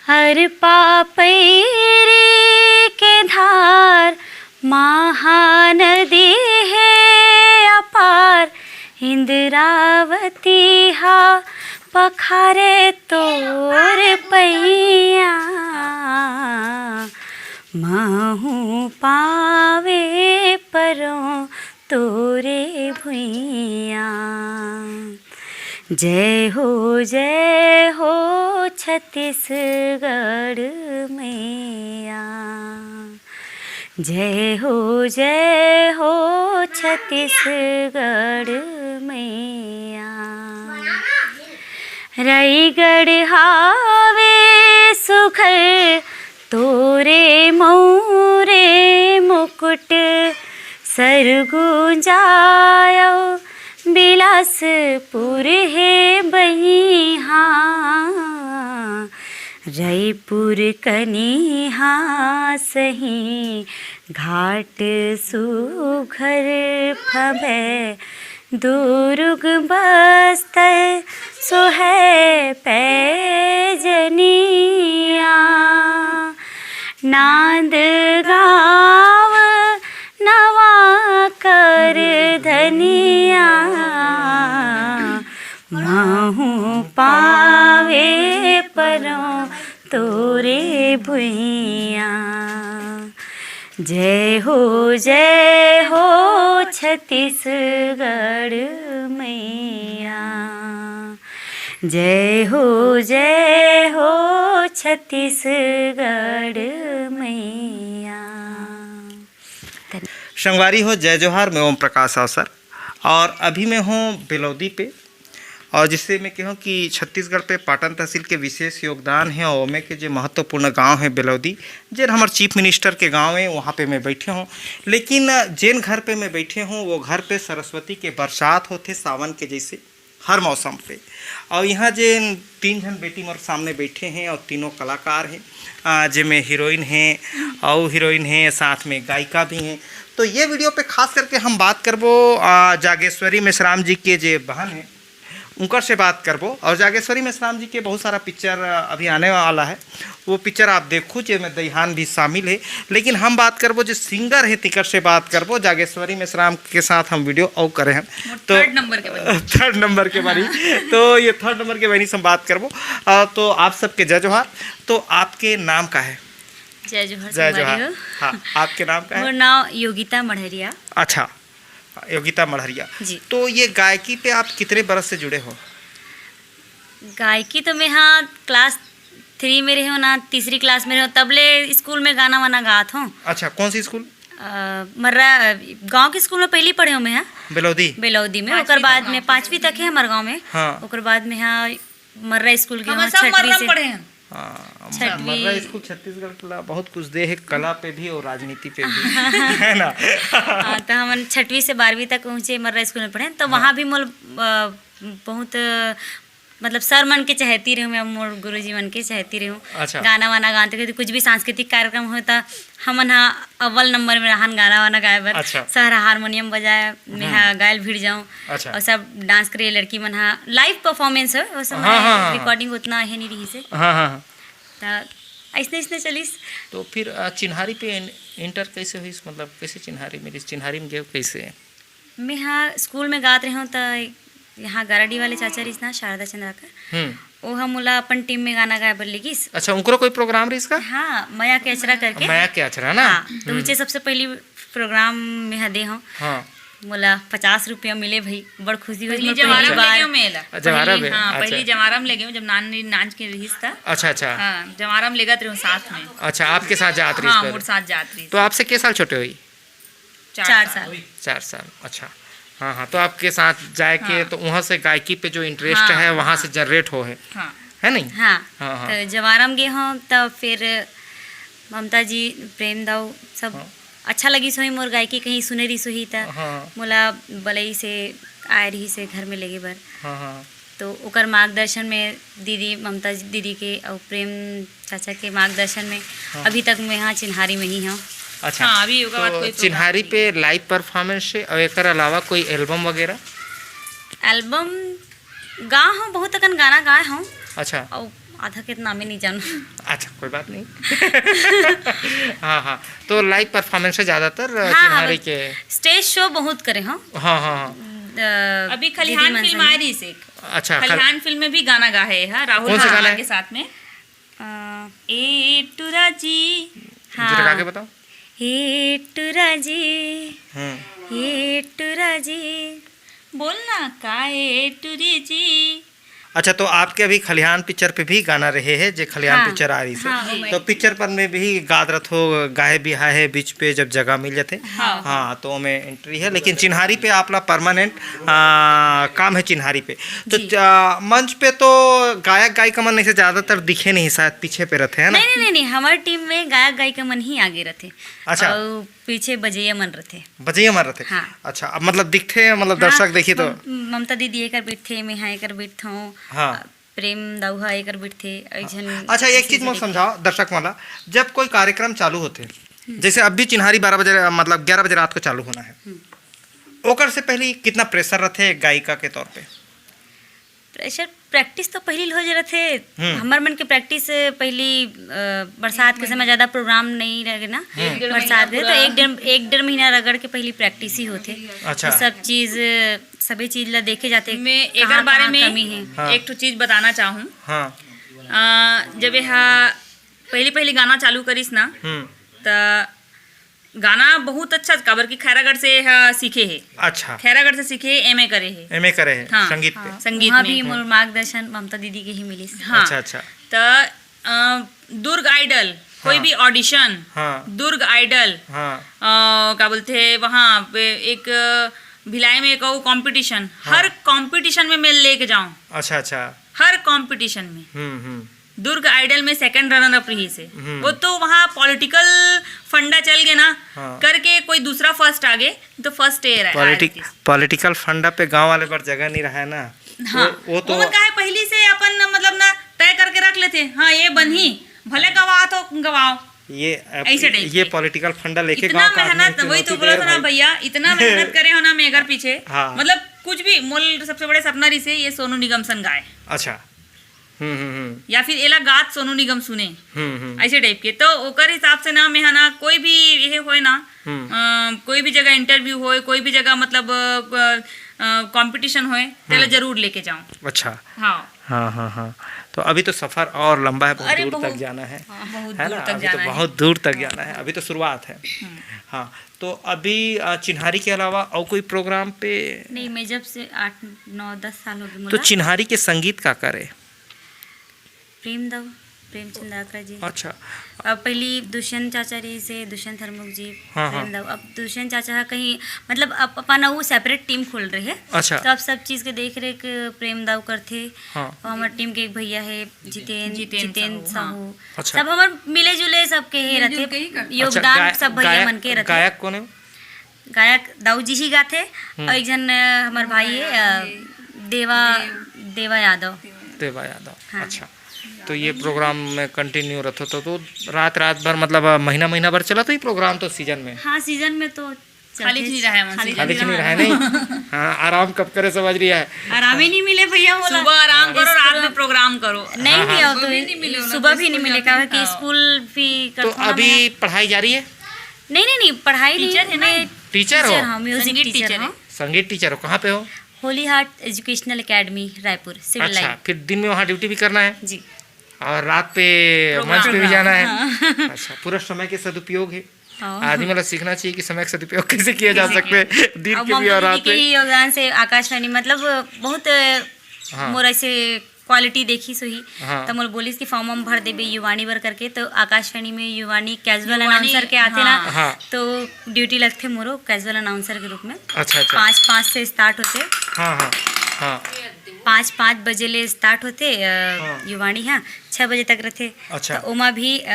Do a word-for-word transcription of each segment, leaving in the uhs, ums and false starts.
हर पापैरी के धार, महानदी हे अपार, इंद्रावती हा पखारे तोर पैया। महूँ पावे परों तोरे भुइयां। जय हो, जय हो छत्तीसगढ़ मैया। जय हो, जय हो छत्तीसगढ़ मैया। रायगढ़ हावे सुघर तोरे मऊरे मुकुट, सरगुजायो बिलासपुर हे बइहा। रायपुर कनिहा सही घाट सुघर फबे, दुरुग बस्तर सोहै पैजनिया। नांदगांव नवा कर धनिया, महूँ पावे परों तोरे भुइयां। जय हो, जय हो छत्तीसगढ़ मैया। जय हो, जय हो छत्तीसगढ़ मैया। संगवारी हो, जय जोहार। मैं ओम प्रकाश अवसर और अभी मैं हूँ बेलौदी पे। और जिससे मैं कहूँ कि छत्तीसगढ़ पे पाटन तहसील के विशेष योगदान है और ओमे के जो महत्वपूर्ण गांव है बेलौदी, जेन हमर चीफ मिनिस्टर के गांव है, वहाँ पे मैं बैठे हूँ। लेकिन जेन घर पे मैं बैठे हूँ, वो घर पे सरस्वती के बरसात होथे सावन के जैसे हर मौसम पे। और यहाँ जे तीन झन बेटी मोर सामने बैठे हैं और तीनों कलाकार हैं, आ, जेमे हीरोइन हैं और हीरोइन हैं, साथ में गायिका भी हैं। तो ये वीडियो पे खास करके हम बात करबो आ, जागेश्वरी मेश्राम जी के जे बहन हैं, उनकर से बात करबो। और जागेश्वरी मेश्राम जी के बहुत सारा पिक्चर आ, अभी आने वाला है, वो पिक्चर आप देखू, जेमे दईहान भी शामिल है। लेकिन हम बात करबो जो सिंगर है, तिकर से बात करबो। जागेश्वरी मेश्राम के साथ हम वीडियो और करे हैं। तो थर्ड नंबर के बनी। थर्ड नंबर के बारी। तो ये थर्ड नंबर के बहनी से हम बात करबो। आ, तो आप सबके जय जोहार। तो आपके नाम का है? जय जोहार, जय संगवारी जोहार। हो। हाँ, आपके नाम का है? मोर नाम योगिता मढ़रिया। अच्छा, योगिता मढ़रिया। जी। तो ये गायकी पे आप कितने बरस से जुड़े हो? गायकी तो मैं, हाँ, क्लास थ्री में रहे हो ना, तीसरी क्लास में रहे हो, तब ले स्कूल में गाना वाना गात हूँ। अच्छा, कौन सी स्कूल? अ, मर्रा, गांव के स्कूल में पहली पढ़े हूँ मैं, हाँ। बेलौदी? बेलौदी में, ओकर बाद में पाँचवीं तक है हमारे गांव में। हाँ। ओकर बाद में, हाँ, मर्रा स्कूल गए हम हूँ, सब छठवीं मर्रा से। पढ़े हैं। हाँ, छठवीं। मर्रा स्कूल छत्तीसगढ़ के ला बहुत कुछ दे है, कला पे भी और राजनीति पे भी। है ना? हाँ, तो हमन छठवीं से बारहवीं तक पहुँचे, मर्रा स्कूल में पढ़े, तो हाँ। वहाँ भी मोल, अ, बहुत, मतलब, सर मन के चहेती रहे हूँ मैं, मोर गुरुजी मन के चहेती रहे हूँ। अच्छा। गाना वाना गाते, कभी कुछ भी सांस्कृतिक कार्यक्रम होता, हमन हा अव्वल नंबर में रहन गाना वाना गाए बर। अच्छा। सर हारमोनियम बजाए, मैं हा हम्म। गायल भिड़ जाऊँ। अच्छा। और सब डांस करे, लड़की मन हा लाइव परफॉर्मेंस हो, उस समय हाँ, हाँ, हाँ। रिकॉर्डिंग उतना है नहीं रही से। हाँ, हाँ, हाँ। त ऐसने, ऐसने चलिस। तो फिर, आ, चिन्हारी पे इन-, इंटर कैसे हुई? मतलब, कैसे चिन्हारी मिली? चिन्हारी में गए कैसे? मैं हा स्कूल में गात रहे हूँ, त यहाँ गाराडी वाले चाचा रिस ना, शारदा चंद्राकर, हम्म। वो हम मोला अपन टीम में गाना गाए बर लेगिस। अच्छा, उनकरो कोई प्रोग्राम रहिस का? हाँ, मया के अचरा करके। मया के अचरा ना? हाँ, तो हम्म। उनसे सबसे पहली प्रोग्राम में हा दे हूँ। हाँ। मोला पचास रुपया मिले भाई, बड़ खुशी हुई। पहली मोर जवारा पहली में बार। गए हूँ मैं एला। जवारा पहली, में? हाँ, अच्छा। पहली जवारा में ले गए हूँ, जब नान, नाच के रहिस था। अच्छा, अच्छा। हाँ, जवारा में लेगत रहे हूँ साथ में। अच्छा, आपके साथ जात रहिस हाँ, पहले? मोर साथ जात रहिस। तो आपसे के साल छोटे हुई? चार चार साल। साल। चार साल, अच्छा। हाँ, हाँ, तो आपके साथ जाए के, हाँ। तो वहाँ से गायकी पे जो इंटरेस्ट हाँ, है, वहाँ हाँ। से जनरेट हो है। हाँ। है नहीं? हाँ, हाँ, हाँ। तो जवारा में गए हूँ, तब फिर ममता जी, प्रेम दाऊ, सब हाँ। अच्छा लगिस होही मोर गायकी, कहीं सुने रहिस होही त हाँ। मोला बलई से आए रहिस हे घर में लेगे बर। हाँ, हाँ। तो ओकर मार्गदर्शन में दीदी, ममता जी दीदी के अउ प्रेम चाचा के मार्गदर्शन में हाँ। अभी तक मैं हा चिन्हारी में ही हूँ। अच्छा, हाँ, अभी ओकर बाद तो कोई प्रोग्राम चिन्हारी नहीं। पे लाइव परफॉर्मेंस से और एकर अलावा कोई एल्बम वगैरह? एल्बम गा हूँ, बहुत अकन गाना गाए हूँ। अच्छा। अउ आधा के नाम ही नहीं जानू। अच्छा, कोई बात नहीं। हाँ, हाँ, तो लाइव परफॉर्मेंस है ज्यादातर, अ, हाँ, हाँ, चिन्हारी बस के। स्टेज शो बहुत करे हूँ। हाँ, हाँ, हाँ। अ, अभी खलिहान दीदी फिल्म मनसा आ रही से। अच्छा, खल- खलिहान फिल्म में भी गाना गा है, हाँ, राहुल कौन सा गाना वर्मा है? के साथ में। अ, ए टुरा जी। जरा गा के हाँ। बताओ। ए टुरा जी, हम्म। ए टुरा जी, बोलना का ए टुरी जी। अच्छा, तो आपके अभी खलिहान पिक्चर पे भी गाना रहे है, जे खलिहान हाँ, पिक्चर आ रही से। हाँ, ओमे। तो पिक्चर पर में भी गात रथो, गाए भी है बीच पे जब जगह मिल जाते। हाँ। हाँ, तो ओमे एंट्री है, लेकिन चिन्हारी पे आपला परमानेंट, आ, काम है चिन्हारी पे। तो जी। च-, मंच पे तो गायक गायिका मन ऐसे ज्यादातर दिखे नहीं, शायद पीछे पे रहते हैं ना? नहीं, नहीं, नहीं, नहीं, हमारे टीम में गायक गायिका मन ही आगे रहते। अच्छा। और पीछे बजैया मन रहते। बजैया मन रहते। हाँ। अच्छा, अब मतलब दिखते हैं, मतलब हाँ, दर्शक देखी तो? मम-, ममता दीदी एकर बैठते, मैं हाँ एकर बैठता हूँ। हाँ। प्रेम दाऊ हा एकर बैठते, एक हाँ। झन अच्छा, एक ऐसे चीज मोर करके। समझाओ दर्शक वाला, जब कोई कार्यक्रम चालू होते, हम्म। जैसे अब भी चिन्हारी बारह बजे, मतलब ग्यारह बजे रात को चालू होना है, हम्म। ओकर से पहले कितना प्रेशर रहते गायिका के तौर पे? प्रेशर, प्रैक्टिस तो पहली हो जे रहते। हम्म। हमर मन के प्रैक्टिस पहली, अ, बरसात के समय ज्यादा प्रोग्राम नहीं रहे ना। हम्म। बरसात के तो एक डेढ़, एक डेढ़ महीना रगड़ के पहली प्रैक्टिस ही होते। अच्छा। तो सब चीज, सभी चीज ला देखे जाते, मैं एकर कहाँ, बारे कहाँ में कमी है। हाँ। एक ठो चीज बताना चाहूँ। हाँ। अ, जब यह पहली पहली गाना चालू करिस ना, हम्म। त गाना बहुत अच्छा, काबर कि खैरागढ़ से ह सीखे हे। अच्छा। खैरागढ़ से सीखे हे, एमए करे हे। एमए करे हे, हाँ। संगीत पे। हाँ, संगीत वहाँ में। भी मोर मार्गदर्शन ममता दीदी के ही मिलिस। हाँ। अच्छा, अच्छा। त, अ, दुर्ग आइडल, कोई हाँ। भी ऑडिशन, हाँ। दुर्ग आइडल, हाँ। अ, का बोलते हैं, वहाँ पे एक, अ, भिलाई में एक अउ कॉम्पिटिशन, हाँ। हर कॉम्पिटिशन में मैं लेके जाऊँ। अच्छा, अच्छा। हर कॉम्पिटिशन में। हम्म, हम्म। दुर्ग आइडल में सेकंड रनर अप रही से। हम्म। वो तो वहाँ पॉलिटिकल फंडा चल गए ना, हाँ। करके कोई दूसरा फर्स्ट आ गए, तो फर्स्ट ए रहा, पॉलिटिक-, आ रही थी। पॉलिटिकल फंडा पे गांव वाले पर जगह नहीं रहा है ना। हाँ। वो, वो तो वो मन का है पहली से अपन, मतलब ना, तय करके रख लेते, हाँ, ये बनही, भले गवाओ तो गवाओ। ये, ऐसे टाइप ये के। पॉलिटिकल फंडा लेके इतना गांव का आदमी मेहनत, इतनी वही तो नौकरी बोला दे था ना भाई। भैया, इतना मेहनत करे हो ना मैं एकर पीछे। हाँ। मतलब कुछ भी, मोल सबसे बड़े सपना रही से ये सोनू निगम सन गाए। अच्छा। हम्म, हम्म, हम्म। या फिर एला गात सोनू निगम सुने। हम्म, हम्म। ऐसे टाइप के। तो ओकर हिसाब से ना, मैं है ना, कोई भी ये होए ना, हम्म। अ, कोई भी जगह इंटरव्यू होए, कोई भी जगह, मतलब, अ, अ, कॉम्पिटिशन होए, तेला हम्म। जरूर लेके जाऊं। अच्छा। हाँ। हाँ, हाँ, हाँ। तो अभी तो सफर और लंबा है, बहुत अरे, दूर तक बहुत। जाना है। हाँ, बहुत है दूर ना? तक अभी तो जाना है। बहुत दूर तक जाना है, अभी तो शुरुआत है। हम्म। हाँ, तो अभी, अ, चिन्हारी के अलावा और कोई प्रोग्राम पे? नहीं, मैं जब से आठ, नौ, दस साल हो गए तो मोला। चिन्हारी के संगीत का करे? प्रेम दाऊ, प्रेमचंद आकरा जी। अच्छा। अब पहली दुष्यंत चाचा रही से, दुष्यंत हरमुख जी, हाँ, हाँ। प्रेम दाऊ। अब दुष्यंत चाचा हा कहीं, मतलब, अब अपन वो सेपरेट टीम खोल रहे हैं। अच्छा। तो अब सब चीज के देख रेख प्रेम दाऊ करथे। हाँ। और हमारे टीम के एक भैया है जितेन, जितेन जितेन साहू, हाँ। साहू। अच्छा। सब हमारे मिले जुले सबके हे मिलजुल रहथे। के ही करथे। योगदान अच्छा, गाय-, सब भैया गायक, मन के रहथे। गायक कौन है? गायक दाऊ जी ही गाथे हम्म। और एक झन, अ, हमर भाई है, अ, देवा, देव। देवा यादव। देवा यादव, हाँ। अच्छा। तो ये प्रोग्राम में कंटिन्यू रहते तो, तो रात, रात भर, मतलब, अ, महीना, महीना भर चला तो ये प्रोग्राम तो सीजन में? हाँ, सीजन में तो खाली चलते, नहीं रहा है, खाली खाली नहीं नहीं रहा रहा है। नहीं। हाँ, आराम कब करे समझ रही है। आराम ही नहीं मिले भैया, बोला। सुबह आराम करो, इस रात तरह में प्रोग्राम करो। नहीं, हाँ, नहीं, हाँ। और तो सुबह भी नहीं मिले, सुबह भी नहीं मिले, काबर कि हाँ। स्कूल भी तो करथों ना अभी मैं। पढ़ाई जारी है? नहीं, नहीं, नहीं, पढ़ाई नहीं, टीचर है ना? मैं टीचर हो? टीचर हूँ, म्यूजिक संगीत टीचर टीचर है। हूँ। संगीत टीचर हो, कहाँ पे हो? Holy heart educational academy, Raipur, civil अच्छा, लाइन। फिर दिन में वहाँ ड्यूटी भी करना है? जी। और रात पे प्रोग्राम। मंच पे भी जाना है? हाँ। अच्छा, पूरा समय के सदुपयोग है। हाँ। आदमी वाला सीखना चाहिए कि समय का सदुपयोग कैसे किया जा कैसे सकता है, किया? दिन अब के भी ममता और रात दीदी के पे। ही योगदान से आकाशवाणी, मतलब, बहुत, हाँ। मोर ऐसे क्वालिटी देखिस होही, हाँ। त मोला बोलिस कि फॉर्म हम भर देबे युवाणी बर करके। तो आकाशवाणी में युवाणी कैजुअल युवाणी, अनाउंसर के आथे ना, हाँ। हाँ। तो ड्यूटी लगथे मोरो कैजुअल अनाउंसर के रूप में। अच्छा, अच्छा। पाँच पाँच से स्टार्ट होथे। हाँ, हाँ, हाँ। पाँच पाँच बजे ले स्टार्ट होथे, अ, हाँ। युवाणी, हाँ, छः बजे तक रथे। अच्छा। त ओमा भी, अ,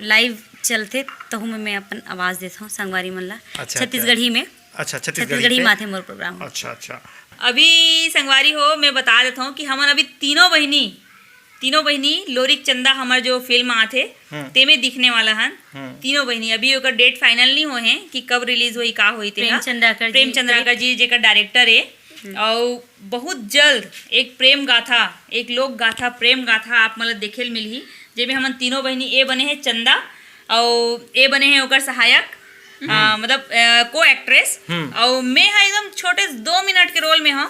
लाइव चलथे, तहू में मैं अपन आवाज देथों संगवारी मन ला। अच्छा, अच्छा। छत्तीसगढ़ी में। अच्छा, छत्तीसगढ़ी छत्तीसगढ़ी पे? माथे मोर प्रोग्राम। अच्छा, अच्छा। अभी संगवारी हो, मैं बता देता हूँ कि हमन अभी तीनों बहिनी, तीनों बहिनी लोरिक चंदा हमर जो फिल्म आथे, हम्म। तेमे दिखने वाला हन। हम्म। तीनों बहिनी, अभी ओकर डेट फाइनल नहीं होए हे कि कब रिलीज होई, का होई तेला। प्रेमचंद राकर जी। प्रेमचंद राकर जी जेकर डायरेक्टर हे, अउ बहुत जल्द एक प्रेम गाथा, एक लोक गाथा, प्रेम गाथा आप मन ल देखे ल मिलही, जेमे हमन तीनों बहिनी, ए बने हे चंदा, अउ ए बने हे ओकर सहायक, हम्म। आ, मतलब, अ, को एक्ट्रेस। हम्म। अउ मैं हा एकदम छोटे दो मिनट के रोल में हूँ,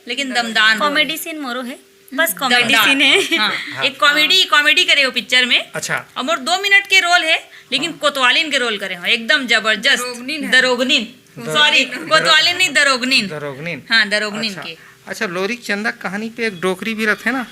लेकिन दमदार रोल। कॉमेडी सीन मोरो है, बस कॉमेडी दमदार। सीन है। हाँ, हाँ। एक कॉमेडी, कॉमेडी करे हो पिक्चर में। अच्छा। अउ मोर दो मिनट के रोल है, लेकिन हाँ। कोतवालिन के रोल करे हो, एकदम जबरदस्त। दरोगनिन है। दरोगनिन। दरो-, सॉरी, दरो-, कोतवालिन नहीं, दरोगनिन। दरोगनिन। हाँ, दरोगनिन अच्छा। के। अच्छा, लोरिक चंदा कहानी पे एक डोकरी भी रथे ना?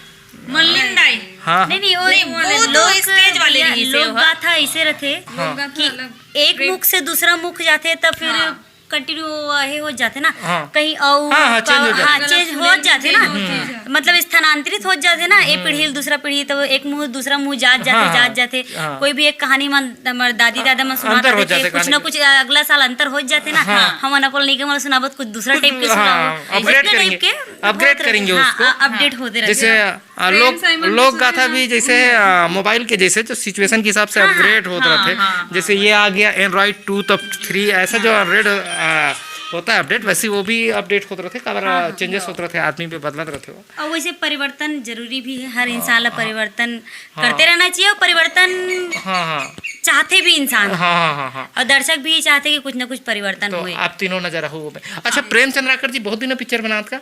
मल्लिन दाई। हाँ, नहीं, नहीं, वो नहीं, वो लोक तो स्टेज वाले या नहीं से लोक हो। गाथा ऐसे रथे हाँ। लोक गाथा कि अलग एक प्रेम मुख से दूसरा मुख जाथे, तब फिर हाँ। कंटिन्यू हे हो जाथे ना, हाँ। कहीं अउ हाँ, हाँ, का-, चेंज हो जाथे। हाँ, चेंज हो जाथे ना, हम्म। मतलब स्थानांतरित हो जाथे ना, एक हम्म। पीढ़ी ले दूसरा पीढ़ी, तो एक मुंह दूसरा मुंह जात जाथे, हाँ, जात हाँ, जाथे। हाँ। कोई भी एक कहानी मन हमर दादी दादा मन सुनात अंतर हो रथे, जाथे कुछ कहानी ना के। कुछ अगला साल अंतर हो जाथे ना। हाँ। हमन अपन लइका मन सुनाबो त कुछ दूसरा टाइप के हाँ, सुनाबो। अपग्रेड ऐसे करेंगे, टाइप के अपग्रेड होत करेंगे रथे। उसको। हाँ, अ-, अपडेट होते रहिथे। जैसे आ, प्रेम लोक, साइमन लोक के गाथा साथ भी जैसे, आ, मोबाइल के जैसे जो सिचुएशन के हिसाब से हाँ, अपग्रेड होत हाँ, रथे। हाँ, जैसे हाँ, ये आ गया एंड्रॉइड टू, तब थ्री, ऐसा जो हाँ। अपग्रेड, आ, होता है अपडेट, वैसे वो भी अपडेट होत रथे, काबर हाँ, हाँ। चेंजेस होत रथे, आदमी पे बदलत रथे वो। और वैसे परिवर्तन जरूरी भी है, हर हाँ, इंसान ला हाँ। परिवर्तन हाँ। करते रहना चाहिए और परिवर्तन हाँ, हाँ। चाहते भी इंसान। हाँ, हाँ, हाँ, हाँ। और दर्शक भी चाहते कि कुछ ना कुछ परिवर्तन तो हुए। आप तीनों नजर हो वो में। अच्छा, हाँ। प्रेम चंद्राकर जी बहुत दिन पिक्चर बनात का?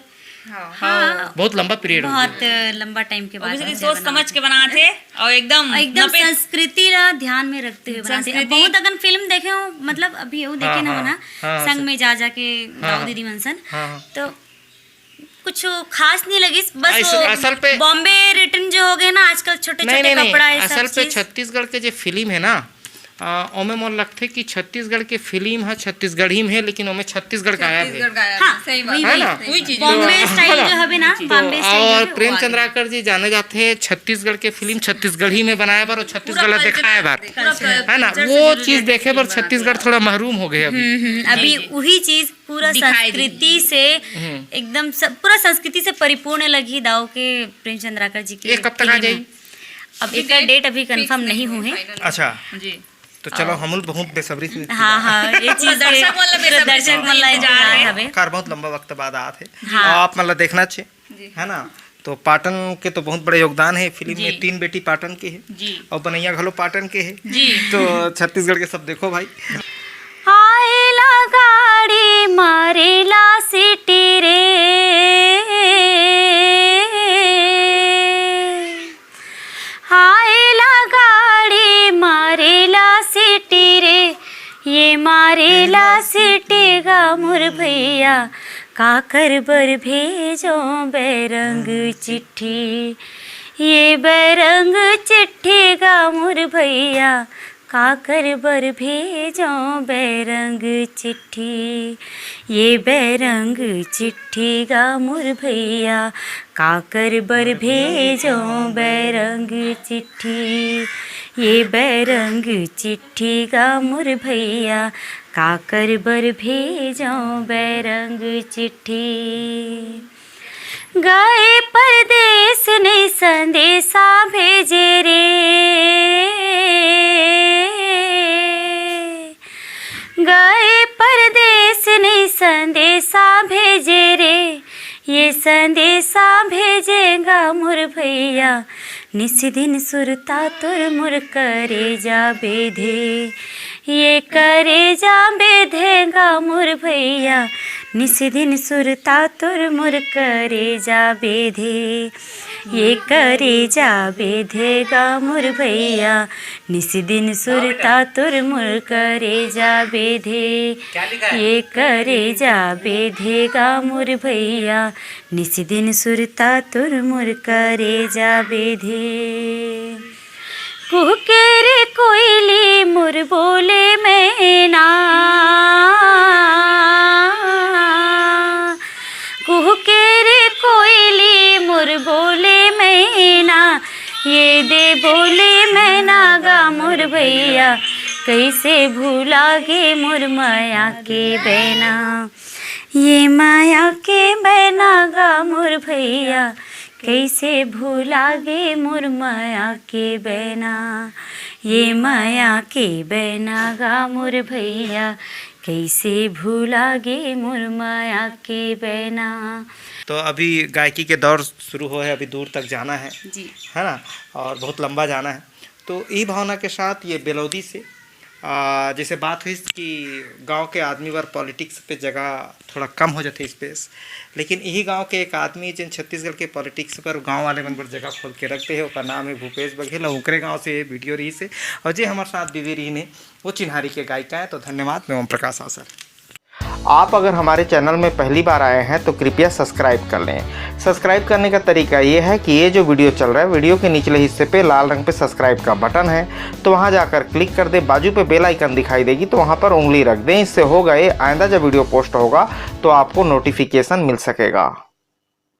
हाँ। हाँ। बहुत लंबा पीरियड हो गया। बहुत लंबा टाइम के बाद obviously पिक्चर सोच बनात समझ के बनात हे और एकदम एकदम नपे- संस्कृति ला ध्यान में रखते हुए बनात हे। संस्कृति। बहुत अकन फिल्म देखे हो, मतलब अभी वो देखे हाँ, ना हो हाँ, ना, हाँ, संग सर। में जा जाके हाँ, गाँव हाँ। दीदी मन सन। हाँ, हाँ। तो कुछ खास नहीं लगिस, बस असल, वो असल पे बॉम्बे रिटर्न जो हो गए ना आजकल, छोटे नहीं, छोटे नहीं, नहीं, कपड़ा, ये सब असल पे चीज। छत्तीसगढ़ के जो फिल्म है ना, आ, ओमे मोर लगथे कि छत्तीसगढ़ के फिल्म ह छत्तीसगढ़ी में हे, लेकिन ओमे छत्तीसगढ़ गायब हे। छत्तीसगढ़ गायब हाँ, हे, सही बात। वही, है वही, ना? वही चीज। बॉम्बे तो स्टाइल जो हवे ना, तो बॉम्बे स्टाइल और जो हवे, प्रेम वो आ चंद्राकर जी जाने जाथे छत्तीसगढ़ के फिल्म छत्तीसगढ़ी में बनाए बर और छत्तीसगढ़ ला दिखाए बर, पूरा है ना? culture से वो related चीज देखे बर फिल्म बनाते छत्तीसगढ़ हैं। थोड़ा महरूम हो गए अभी। हम्म, हम्म, अभी जी, जी। वही चीज पूरा दिखाई संस्कृति देही। से हम्म। एकदम स-, पूरा संस्कृति से परिपूर्ण लगही दाऊ के प्रेम चंद्राकर जी के ये कब तक आ फिल्म जाही? है। अब अभी एकर date date अभी fix confirm नहीं नहीं हुए हुए। Final। अच्छा। जी। तो चलो, और हम लोग बहुत बेसब्री से हाँ, इंतजार हाँ, ये पूरा चीज के दर्शक मन ला पूरा बेसब्री से दर्शक मन ला इंतजार इंतजार है। हवे। कार बहुत लंबा वक्त बाद आत हे। हाँ। और आप मन ला देखना चाहिए, जी। है ना? तो पाटन के तो बहुत बड़े योगदान है फिल्म में, जी। तीन बेटी पाटन के है जी। और बनैया घलो पाटन के है। जी। तो छत्तीसगढ़ के सब देखो भाई। आएला गाड़ी मारेला सिटी रे, आएला गाड़ी मारेला सिटी रे, ये मारेला सिटी गा मोर भैया, का कर बर भेजो बैरंग चिट्ठी, ये बैरंग चिट्ठी गा मोर भैया, का कर बर भेजो बैरंग चिट्ठी, ये बैरंग चिट्ठी गा मोर भैया, का कर बर भेजो बैरंग चिट्ठी, ये बैरंग चिट्ठी गा मोर भैया, का कर बर भेजो बैरंग चिट्ठी। गए परदेस नइ संदेसा भेजे रे, गए परदेस नइ संदेसा भेजे रे, ये संदेसा भेजे गा मोर भैया, निस दिन सुरता तोर मोर करेजा बेधे, ये करेजा बेधे गा मोर भैया, निस दिन सुरता तोर मोर करेजा बेधे, ये करेजा बेधे गा मोर भैया, निस दिन सुरता तोर मोर करेजा बेधे, ये करेजा बेधे गा मोर भैया, निस दिन सुरता तोर मोर करेजा बेधे। कुहके रे कोइली मोर बोले मैना, कुहके रे कोइली मोर बोले मैना, ये दे बोले मैना गा मोर भैया, कैसे भुला गे मोर मया के बैना। ये मया के बैना गा मोर भैया, कैसे भुला गे मोर मया के बैना। ये मया के बैना गा मोर भैया, कैसे भुला गे मोर माया के बैना। तो अभी गायकी के दौर शुरू हो है, अभी दूर तक जाना है, जी। है ना, और बहुत लंबा जाना है। तो यही भावना के साथ ये बेलौदी से आ, जैसे बात हुई कि गांव के आदमी बर पॉलिटिक्स पे जगह थोड़ा कम हो जाते स्पेस, लेकिन यही गांव के एक आदमी जिन छत्तीसगढ़ के पॉलिटिक्स पर गांव वाले मन बर जगह खोल के रखते हैं, ओकर नाम है भूपेश बघेल, और ओकरे गांव से ये वीडियो रही से, और जे हमारे साथ बीवी रही ने वो चिन्हारी के गायिका है। तो धन्यवाद, मैं ओम प्रकाश आसर। आप अगर हमारे चैनल में पहली बार आए हैं तो कृपया सब्सक्राइब कर लें। सब्सक्राइब करने का तरीका ये है कि ये जो वीडियो चल रहा है, वीडियो के निचले हिस्से पे लाल रंग पे सब्सक्राइब का बटन है, तो वहाँ जाकर क्लिक कर दें। बाजू पे बेल आइकन दिखाई देगी, तो वहाँ पर उंगली रख दें। इससे होगा ये, आइंदा जब वीडियो पोस्ट होगा तो आपको नोटिफिकेशन मिल सकेगा।